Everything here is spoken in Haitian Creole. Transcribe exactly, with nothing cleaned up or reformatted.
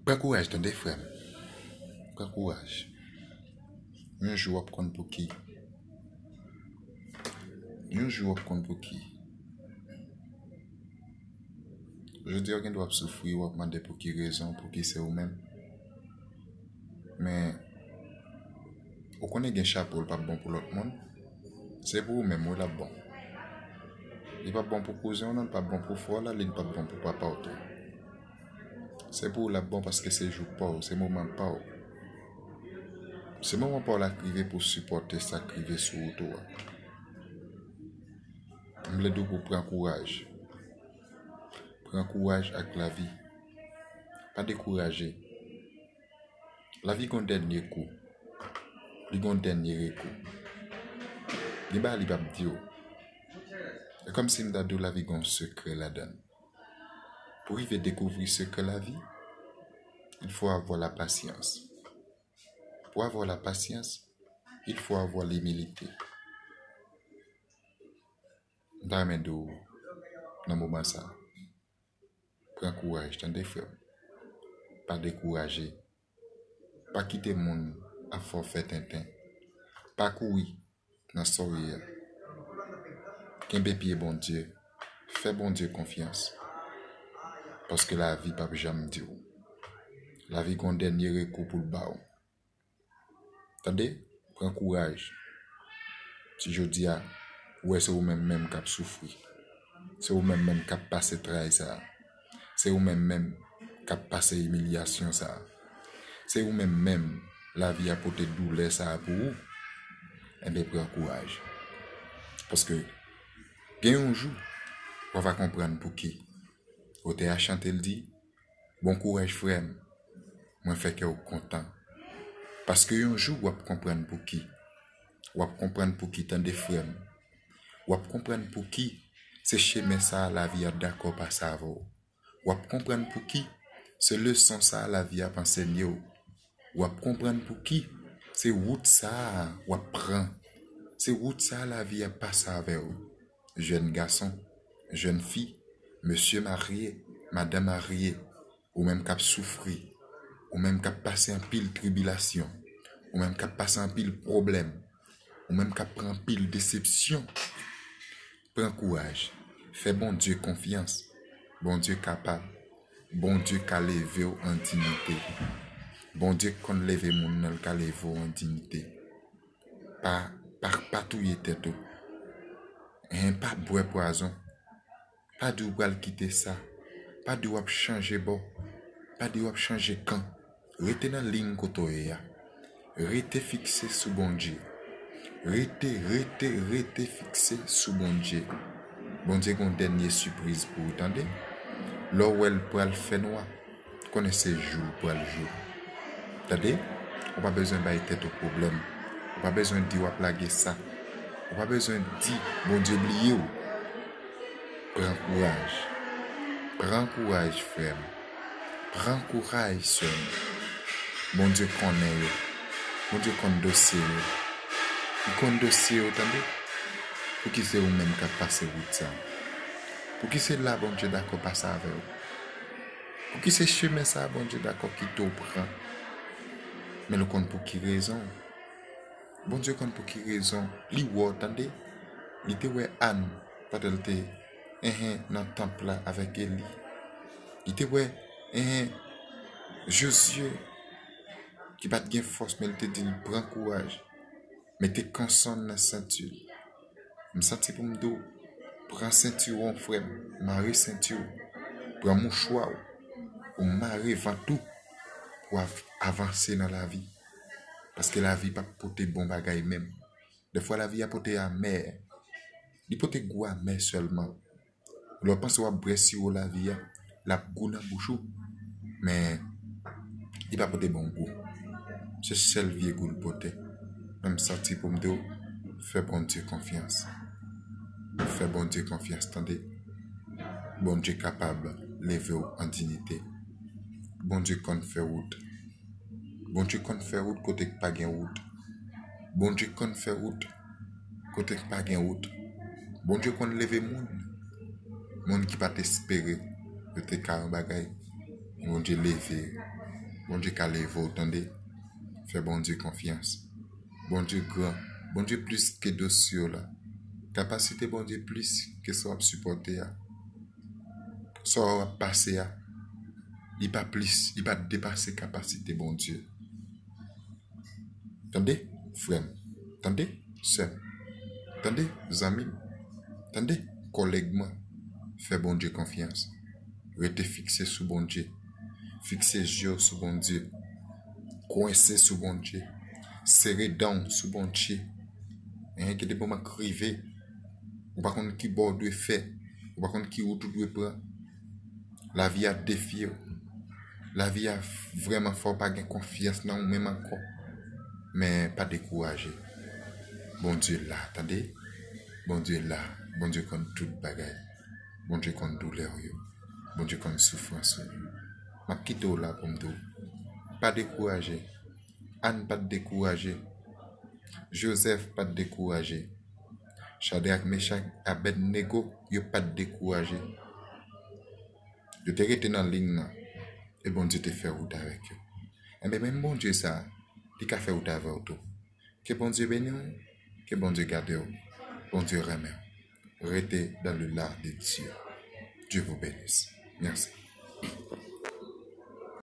Pran kouraj, tande, frè m. Pran kouraj. Yon jou w ap konn pou ki. Yon jou w ap konn pou ki. Jodi a, w gen dwa ap soufri, w ap mande pou ki rezon, pou ki se ou menm. Men, ou konnen gen chapo, l p ap bon pou lòt moun. Se pou ou menm, wi, l ap bon. Li p ap bon pou kouzen w, non, li p ap bon pou frè w la, li p ap bon pou papa w tou. Se pou ou l ap bon paske se jou pa w, se moman pa w. Se moman pa w la k rive pou w sipòte sa k rive sou ou tou a. M vle di w pou w pran kouraj. Pran kouraj ak lavi. Pa dekouraje. Lavi gon dènye kou. Li gon dènye rekou. Gen bagay li p ap di w. E kòmsi m ta di w lavi gon sekrè ladan l. Pou rive dekouvri sekrè lavi, il faut avoir la patience. Pour avoir la patience, il faut avoir l'humilité. M ta renmen di w nan moman sa, pran kouraj, tande, frè m. Pa dekouraje. Pa kite moun ap fè w fè tenten. Pa kouri nan sa w ye a. Kenbe pye Bondye. Fè Bondye konfyans. Paske lavi p ap janm di w. Lavi gon dènye rekou pou l ba w. Tande? Pran kouraj. Si jodi a, ou wè se ou menm menm k ap soufri. Se ou menm menm k ap pase tray sa a. Se ou menm menm k ap pase imilyasyon sa a. Se ou menm menm lavi a pote doulè sa a pou ou. Enben, pran kouraj. Paske gen yon jou, w va konprann pou ki. Otè a chante, l di, bon kouraj, frè m. Mwen fè kè w kontan. Paske yon jou, w ap konprann pou ki. W ap konprann pou ki, tande, frè m. W ap konprann pou ki se chemen sa a lavi a dakò pase avè w. W ap konprann pou ki se leson sa a lavi ap ansenye w. W ap konprann pou ki se wout sa a w ap pran. Se wout sa a lavi ap pase avè w. Jèn gason, jèn fi, mesye marye, madanm marye, ou menm k ap soufri, ou menm k ap pase anpil tribilasyon, ou menm k ap pase anpil pwoblèm, ou menm k ap pran anpil desepsyon, pran kouraj. Fè Bondye konfyans. Bondye kapab. Bondye ka leve w an diyite. Bondye konn leve moun nan, l ka leve w an diyite. Pa, pa, pa touye tèt ou. Hen, pa bwè pwazon. Pa di w pral kite sa. Pa di w ap chanje bò. Pa di w ap chanje kan. Rete nan liy kote w ye a. Rete fikse sou Bondye. Rete, rete, rete fikse sou Bondye. Bondye gen yon dènye sipriz pou ou, tande. Lè w wè l pral fè nwa, konnen se jou l pral jou. Tande, ou pa bezwen bay tèt ou pwoblèm. Ou pa bezwen di w ap lage sa. Ou pa bezwen di Bondye bliye w. Pran kouraj. Pran kouraj, frè m. Pran kouraj, sè m. Bondye konnen yo. Bondye konn dosye yo. Li konn dosye yo, tande. Pouki se ou menm k ap pase wout sa? Pouki se la Bondye dakò pase avè w? Pouki se chemen sa a Bondye dakò kite w pran? Men l konn pou ki rezon. Bondye konn pou ki rezon. Li wè w, tande. Li te wè Ann pandan l te, enhen, nan tanp la avèk Eli. Li te wè, enhen, Jozye ki pa t gen fòs, men l te di l, pran kouraj. Mete kanson nan senti l. M santi pou m di w, pran sentiwon w, frè m, mare senti w. Pran mouchwa w, ou mare vant ou pou av- avanse nan lavi. Paske lavi p ap pote bon bagay menm. Dèfwa lavi a pote amè. Li pote gou amè sèlman. Lè w panse w ap bwè siwo lavi a, l ap gou nan bouch ou. Men, li pa pote bon gou. Se sèl vye gou l pote. Men m santi pou m di w, fè Bondye konfyans. Fè Bondye konfyans, tande. Bondye kapab leve w an diyite. Bondye konn fè wout. Bondye konn fè wout kote k pa gen wout. Bondye konn fè wout kote k pa gen wout. Bondye konn leve moun. Moun ki pa t espere yo te ka yon bagay. Bondye leve yo. Bondye ka leve w, tande. Fè Bondye konfyans. Bondye gran. Bondye plis ke dosye w la. Kapasite Bondye plis ke sa w ap sipòte a. Sa w ap pase a, li pa plis, li pa depase kapasite Bondye. Tande, frè m. Tande, sè m. Tande, zanmi m. Tande, kòlèg mwen. Fè Bondye konfyans. Rete fikse sou Bondye. Fikse je w sou Bondye. Kwense sou Bondye. Sere dan w sou Bondye. Hein, gen de moman k rive. Ou pa konn ki bò w dwe fè. Ou pa konn ki wout ou dwe pran. Lavi a defye w. Lavi a vrèman fè w pa gen konfyans nan ou menm ankò. Men pa dekouraje. Bondye la, tande? Bondye la. Bondye konn tout bagay. Bondye konn doulè w yo. Bondye konn soufrans ou yo. M ap kite w la pou m di w, pa dekouraje. Ann pa t dekouraje. Jozèf pa t dekouraje. Chadrak, Mechak, Abèdnego, yo pa t dekouraje. Yo te rete nan liy nan. E Bondye te fè wout avèk yo. Enben, menm Bondye sa a, li ka fè wout avè w tou. Ke Bondye beni w, ke Bondye gade w, Bondye renmen w. Rete dans le lard de Dieu. Dieu vous bénisse. Merci.